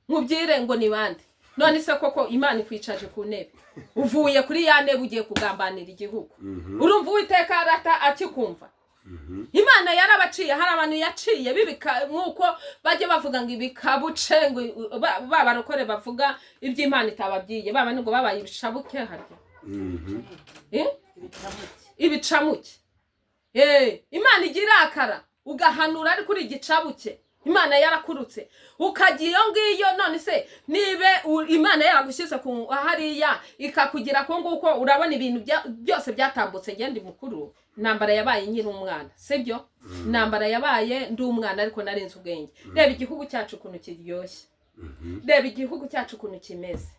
Mubyire ngo ni bande? None se koko Imana ikwicaje ku ntebe, uvuye kuri ya ntebe ugiye kugambanira igihugu, urumva Uwiteka arata akikumva? Imana yarabaciye. Hari abantu yaciye bibika, nk'uko bajya bavuga ngo ibikabuce, ngo ba barokore bavuga iby'Imana itababwiye, baba ngo babaye ibishabuke harya. Eh? Ibicamuke. Imana igira irakara, ugahanura ariko uri igicabuke. Imana yarakurutse ukajya iyo ngiyo. None se nibe Imana yaragushyize ku hariya, ikakugira ku nguko, urabona ibintu byose byatambutse. Ngende mukuru, intambara yabaye nkiri umwana, sibyo? Intambara yabaye ndi umwana, ariko narinze ubwenge. Reba igihugu cyacu ukuntu kiryoshye, reba igihugu cyacu ukuntu kimeze,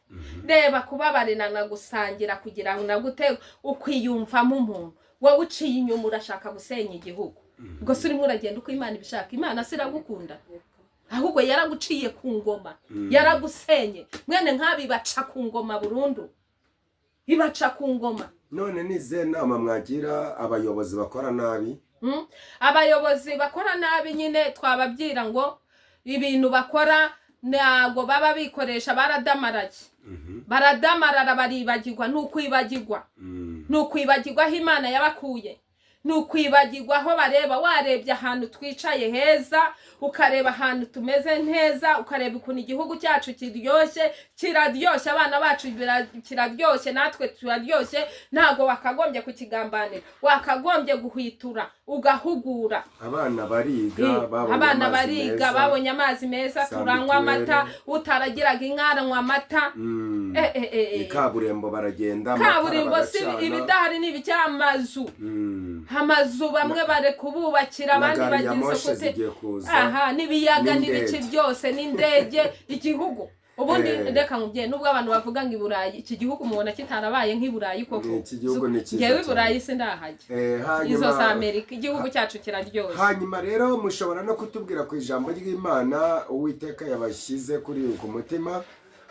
reba kubabarirana, gusangira, kugira ngo nagute ukwiyumvamo umuntu. Wowe uciye inyuma urashaka gusenya igihugu, ubwo se urimo uragenda uko Imana ibishaka? Imana se iragukunda? Ahubwo yaraguciye ku ngoma, yaragusenye. Mwene nk'abi baca ku ngoma burundu, ibaca ku ngoma.
None ni izihe nama mwagira abayobozi bakora nabi?
Abayobozi bakora nabi nyine twababwira ngo ibintu bakora ntabwo baba bikoresha, baradamaraye, baradamarara, baribagirwa. Ni ukwibagirwa, ni ukwibagirwa aho Imana yabakuye, ni ukwibagirwa aho bareba. Warebye ahantu twicaye heza, ukareba ahantu tumeze neza, ukareba ukuntu igihugu cyacu kiryoshye, kiraryoshye, abana bacu kiraryoshye, natwe turaryoshye. Ntabwo wakagombye kukigambanira, wakagombye guhwitura, ugahugura.
Abana bariga, babonye
Abana
amazi
bariga,
meza.
babonye amazi meza,
Za
turanywa amata,
mituweli.
Utaragiraga inka aranywa amata.
Ikaburimbo baragenda, amatara
Kaburimbo si
bagacana.
ibidahari ni ibiki? Amazu, amazu bamwe bari kububakira,
Na
abandi
gari ya
bagize
moshe
gute.
zigiye kuza.
Aha n'ibiyaga
N'indege.
n'ibiki byose n'indege. Igihugu ubundi, reka nkubwiye, nubwo abantu bavuga ngo i Burayi, iki gihugu mubona kitarabaye nk'i Burayi koko?
Iki gihugu ni cyiza
Ngewe i
cyane.
Burayi sindahajya, izo za Amerika. Igihugu cyacu kiraryoshye.
Hanyuma rero mushobora no kutubwira ku ijambo ry'Imana Uwiteka yabashyize kuri ku mutima.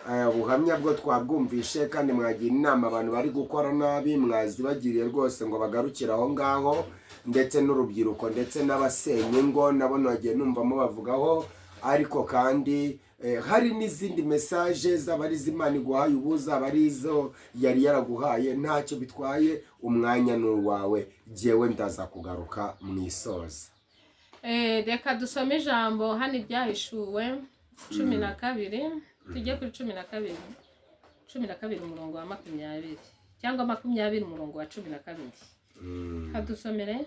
Ubuhamya bwo twabwumvishe, kandi mwagira inama abantu bari gukora nabi, mwazibagiriye rwose ngo bagarukire aho ngaho, ndetse n'urubyiruko, ndetse n'abasenya ingo nabo nagiye numva mubavugaho. Ariko kandi hari n'izindi message, zaba ari iz'Imana iguhaye ubu, zaba ari izo yari yaraguhaye, ntacyo bitwaye, umwanya ni uwawe. Jyewe ndaza kugaruka mu isoza.
Reka dusome ijambo hano, Ibyahishuwe 12, tujye kuri 12, 12 umurongo wa 20, cyangwa 20 umurongo wa 12. Hadusomere.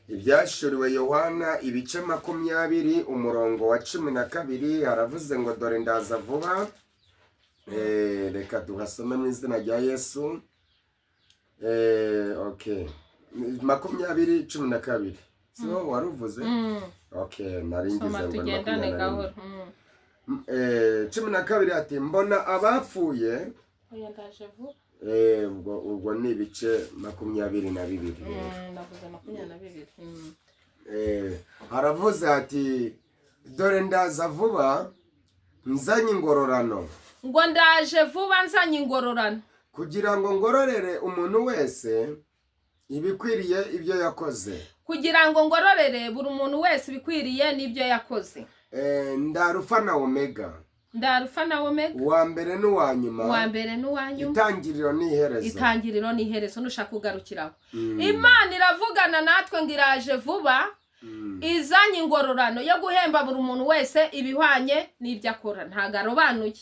Ibyahishuriwe Yohana ibice 20 umurongo wa 12, haravuze ngo: "Dore ndaza vuba." Reka duhasome mu izina rya Yesu. Okay, 20:12, si wowe wari uvuze? Okay, nari ngize
Soma
ngo ni
tugendane
21.
gahoro.
12 ati: "Mbona abapfuye."
Oya, ndaje vuba.
Ubwo ni ibice 22 rero.
Navuze 22.
Haravuze ati: "Dore ndaza vuba nzanye ingororano."
Ngo ndaje vuba nzanye ingororano.
"Kugira ngo ngororere umuntu wese ibikwiriye ibyo yakoze."
Kugira ngo ngororere buri muntu wese ibikwiriye n'ibyo yakoze.
Ndi Alufa na Omega.
Ndi Alufa na Omega.
Uwa mbere n'uwa nyuma.
Uwa mbere n'uwa nyuma.
Itangiriro n'iherezo.
Itangiriro n'iherezo. Nushaka kugarukiraho, Imana iravugana natwe ngo iraje vuba izanye ingororano yo guhemba buri muntu wese ibihwanye n'ibyo akora. Ntabwo arobanuye.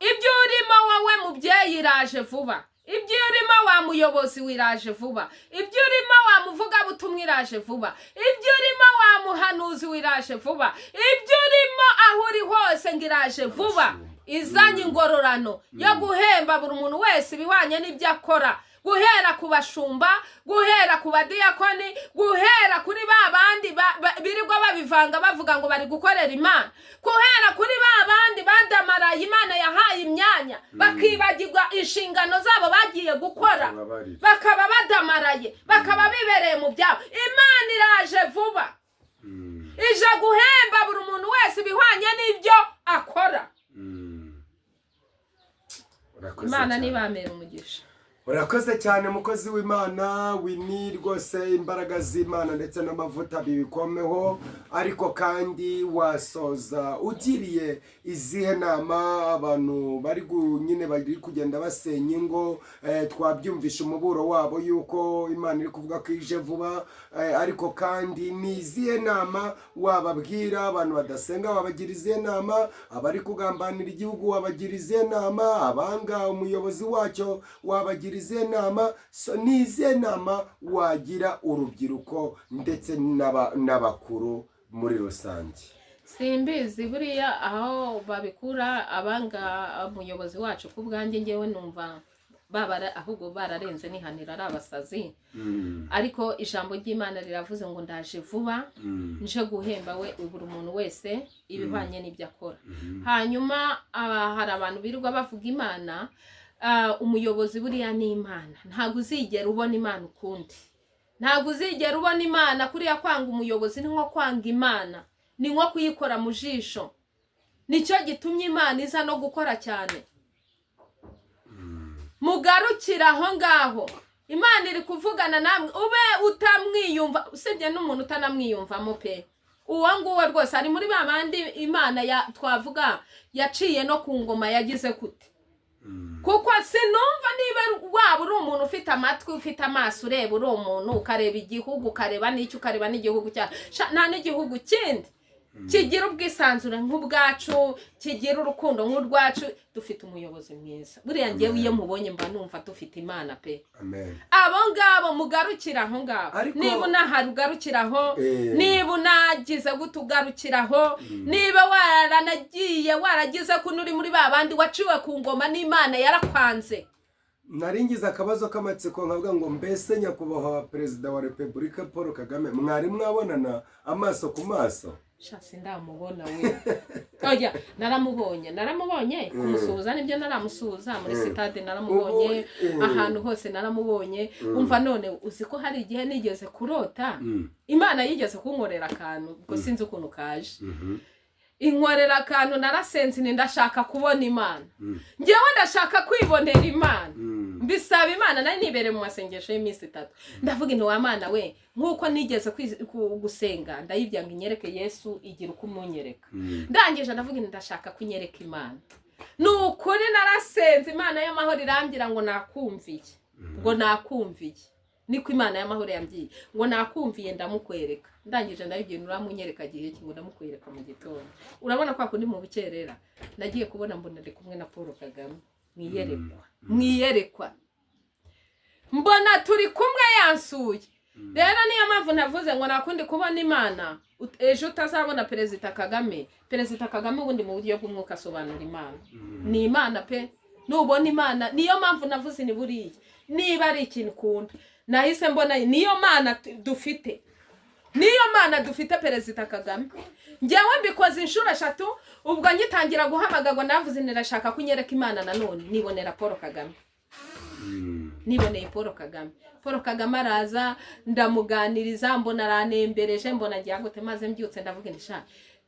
Ibyo urimo wowe mubyeyi, iraje vuba. Ibyo urimo wa muyobozi, wiraje vuba. Ibyo urimo wa muvugabutumwa, iraje vuba. Ibyo urimo wa muhanuzi, wiraje vuba. Ibyo urimo aho uri hose, ngo iraje vuba izanye ingororano yo guhemba buri muntu wese ibihwanye n'ibyo akora. Guhera ku bashumba, guhera ku badiyakoni, guhera kuri ba bandi birirwa babivanga bavuga ngo bari gukorera Imana, guhera kuri ba bandi badamaraye Imana yahaye imyanya, bakibagirwa inshingano zabo bagiye gukora,
Tubabarire.
bakaba badamaraye, bakaba bibereye mu byabo. Imana iraje vuba, ije guhemba buri muntu wese ibihwanye n'ibyo akora.
Urakoze
Imana
cyane.
nibamera umugisha.
Urakoze cyane, mukozi w'Imana Winnie. Rwose imbaraga z'Imana ndetse n'amavuta bibikomeho. Ariko kandi wasoza ugiriye izihe nama abantu bari nyine bari kugenda basenya ingo? Twabyumvisha umuburo wabo yuko Imana iri kuvuga ko ije vuba, ariko kandi ni izihe nama wababwira? Abantu badasenga wabagira izihe nama? Abari kugambanira igihugu wabagira izihe nama? Abanga umuyobozi wacyo wabagira izihe nama? So, ni izihe nama wagira urubyiruko ndetse n'abakuru muri rusange?
Simbizi buriya aho babikura abanga umuyobozi wacu. Ku bwanjye ngewe numva babara ahubwo bararenze nihanira, ari abasazi. Ariko ijambo ry'Imana riravuze ngo ndaje vuba, nje guhemba we buri muntu wese ibihwanye n'ibyo akora. Hanyuma hari abantu birirwa bavuga Imana, umuyobozi buriya ni Imana. Ntabwo uzigera ubona Imana ukundi, ntabwo uzigera ubona Imana kuriya. Kwanga umuyobozi ni nko kwanga Imana, ni nko kuyikora mu jisho. Nicyo gitumye Imana iza no gukora cyane. Mugarukire aho ngaho, Imana iri kuvugana namwe. Ube utamwiyumva, usibye n'umuntu utanamwiyumvamo pe, uwo nguwo rwose ari muri ba bandi Imana ya twavuga yaciye no ku ngoma yagize gute, kuko sinumva niba waba uri umuntu ufite amatwi, ufite amaso, ureba, uri umuntu ukareba igihugu, ukareba n'icyo, ukareba n'igihugu cyacu. Nta n'igihugu kindi kigira ubwisanzure nk'ubwacu, kigira urukundo nk'urwacu. Dufite umuyobozi mwiza. Buriya ngewe iyo mubonye mba numva dufite Imana pe.
Amen.
Abo ngabo mugarukira aho ngaho. Niba unahari ugarukira aho, niba unagize gute ugarukira aho, niba waranagiye waragize kuno uri muri ba bandi waciwe ku ngoma n'Imana yarakwanze.
Nari ngize akabazo k'amatsiko nkavuga ngo mbese nyakubahwa Perezida wa Repubulika Paul Kagame mwari mwabonana amaso ku maso?
Sha, sindamubona we. Oya, naramubonye, naramubonye. Kumusuhuza nibyo, naramusuhuza muri sitade, naramubonye. Ahantu hose naramubonye. Umva, none uzi ko hari igihe nigeze kurota, Imana yigeze kunkorera akantu, ubwo sinzi ukuntu kaje, inkorera akantu. Narasenze ni ndashaka kubona Imana, ngewe ndashaka kwibonera Imana. Mbisaba Imana, nari nibereye mu masengesho y'iminsi 3, ndavuga inti wa Mana we, nk'uko nigeze gusenga ndayibwira ngo inyereke Yesu, igira uko umunyereka. Ndangije ndavuga inti ndashaka kunyereka Imana. Ni ukuri narasenze, Imana y'amahoro irambwira ngo nakumviye, ngo nakumviye. Niko Imana y'amahoro yambwiye ngo nakumviye, ndamukwereka. Ndangije ndabibwira, uramunyereka gihe ki? Ngo ndamukwereka mu gitondo. Urabona kwa kundi mu bukerera, nagiye kubona mbona ndi kumwe na Paul Kagame mwiyerekwa, mwiyerekwa mbona turi kumwe, yansuye. Rero niyo mpamvu navuze ngo nakundi kubona Imana, ejo utazabona Perezida Kagame. Perezida Kagame ubundi mu buryo bw'umwuka asobanura Imana, ni Imana pe. Nubona Imana, niyo mpamvu navuze ni buriya niba ari ikintu ukunda, nahise mbona niyo Mana dufite, niyo Mana dufite, Perezida Kagame. Ngewe mbikoze inshuro 3. Ubwo ngitangira guhamagarwa navuze nirashaka kunyereka Imana, nanone nibonera Paul Kagame. Niboneye Paul Kagame, Paul Kagame araza, ndamuganiriza, mbona aranembereje, mbona ngira gute. Maze mbyutse ndavuga nti sha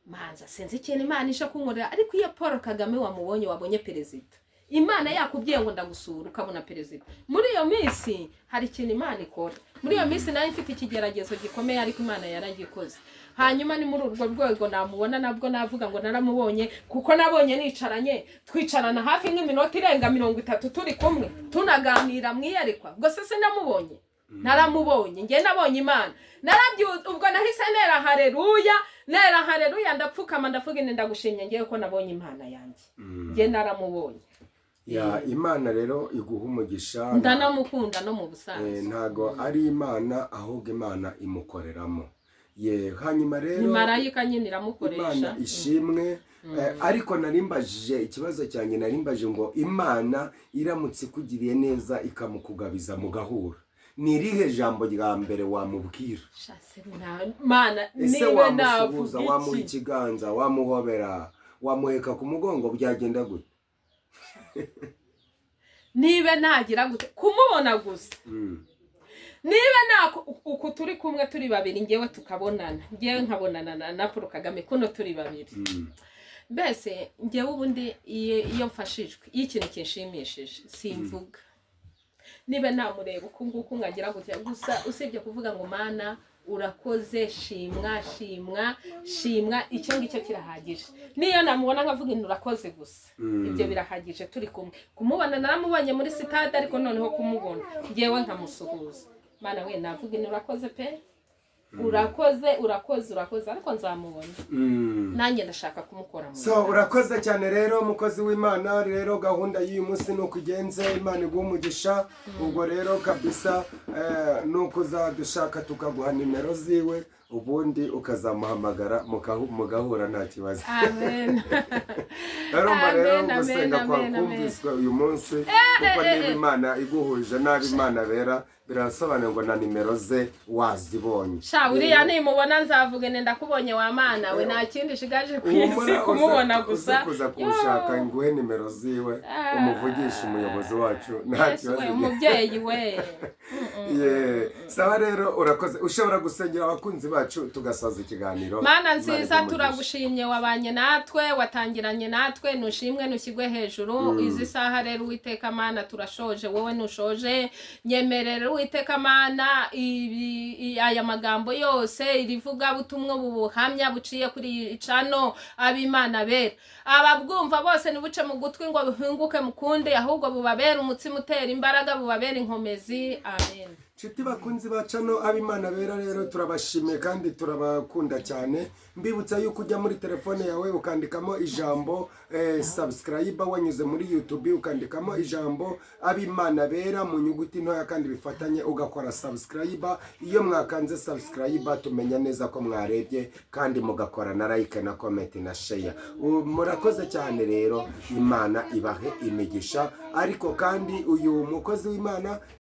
manza sinzi ikintu Imana ije kunkorera. Ariko iyo Paul Kagame wamubonye, wabonye perezida, Imana yakubwiye ngo ndagusura, ukabona perezida, muri iyo minsi hari ikintu Imana ikora. Muri iyo minsi nayo mfite ikigeragezo gikomeye, ariko Imana yaragikoze. Hanyuma ni muri urwo rwego namubona, nabwo navuga ngo naramubonye, kuko nabonye nicaranye, twicarana hafi nk'iminota irenga 30 turi kumwe, tunaganira mu iyerekwa. Ubwo se sinamubonye? Naramubonye. Njye nabonye Imana, narabyutse. Ubwo nahise nera hareruya, nera hareruya, ndapfukama, ndavuga nti ndagushimye ngewe ko nabonye Imana yanjye. Njye naramubonye.
Ya, Imana rero iguha umugisha.
Ndanamukunda no mu busanzwe.
Ntago ari Imana, ahubwo Imana imukoreramo. Ye, hanyuma
Ni
rero
marayika nyine iramukoresha.
Imana ishimwe. Ariko narimbajije ikibazo cyanjye, narimbaje ngo Imana iramutse ikugiriye neza ikamukugabiza mugahura, ni irihe jambo rya mbere wamubwira?
Shase Mana,
Ese
niba
wamusuhuza,
navuga
wamuha
iki?
ikiganza, wamuhobera, wamuheka ku mugongo, byagenda gute?
Niba nagira gute kumubona gusa, niba nako uku turi kumwe turi babiri, ngewe tukabonana, ngewe nkabonana na Paul Kagame kuno turi babiri, mbese ngewe ubundi iyo mfashijwe, iyo ikintu kinshimishije, simvuga. Niba namureba uku nguku nkagira gutya gusa, usibye kuvuga ngo: "Mana, urakoze, shimwa, shimwa, shimwa," icyo ngicyo kirahagije. Niyo namubona nkavuga ngo: "Urakoze" gusa, ibyo birahagije turi kumwe. Kumubona, naramubonye muri sitade, ariko noneho kumubona ngewe nkamusuhuza, Mana we, navuga inti: "Urakoze pe, urakoze, urakoze, urakoze." Ariko nzamubona, nanjye ndashaka kumukora mu
So urakoze cyane rero, mukozi w'Imana. Rero gahunda y'uyu munsi ni uko igenze. Imana iguha umugisha. Ubwo rero kabisa ni ukuzadushaka tukaguha nimero ziwe, ubundi ukazamuhamagara mugahura nta kibazo.
Amen.
Urumva rero
Amen, amen,
gusenga kwa
amen, amen.
kumviswe uyu munsi, kuko niba Imana iguhuje n'ab'Imana bera, birasobanuye ngo na nimero ze wazibonye.
Sha, uriya nimubona nzavuge nti: "Ndakubonye wa Mana we." Nta kindi shigaje ku isi,
Humura,
kumubona
uze
gusa.
kuza kuwushaka nguhe nimero ziwe,
Ah.
umuvugishe umuyobozi wacu, nta
Yesu
kibazo.
we, umubyeyi we.
Yeah. Sawa rero, urakoze. Ushobora gusengera abakunzi bacu tugasoza ikiganiro.
Mana
Imana
nziza,
iguhe umugisha.
turagushimye, wabanye natwe, watangiranye natwe, nushimwe, nushyirwe hejuru. Izi saha rero, Uwiteka Mana, turashoje, wowe ntushoje. Nyemerera, Uwiteka Mana, aya magambo yose, iri vugabutumwa, ubu buhamya buciye kuri iyi channel, ab'Imana bera ababwumva bose, ntibuce mu gutwi ngo buhinguke mu kundi, ahubwo bubabere umutsima utera imbaraga, bubabere inkomezi. Amen.
Nshuti bakunzi ba channel ab'Imana bera rero, turabashimiye kandi turabakunda cyane. Mbibutsa yuko ujya muri telefone yawe ukandikamo ijambo subscribe, wanyuze muri YouTube ukandikamo ijambo ab'Imana bera mu nyuguti ntoya kandi bifatanye, ugakora subscribe. Iyo mwakanze subscribe, tumenya neza ko mwarebye kandi mugakora na like na comment na share. Murakoze cyane rero, Imana ibahe imigisha. Ariko kandi uyu mukozi w'Imana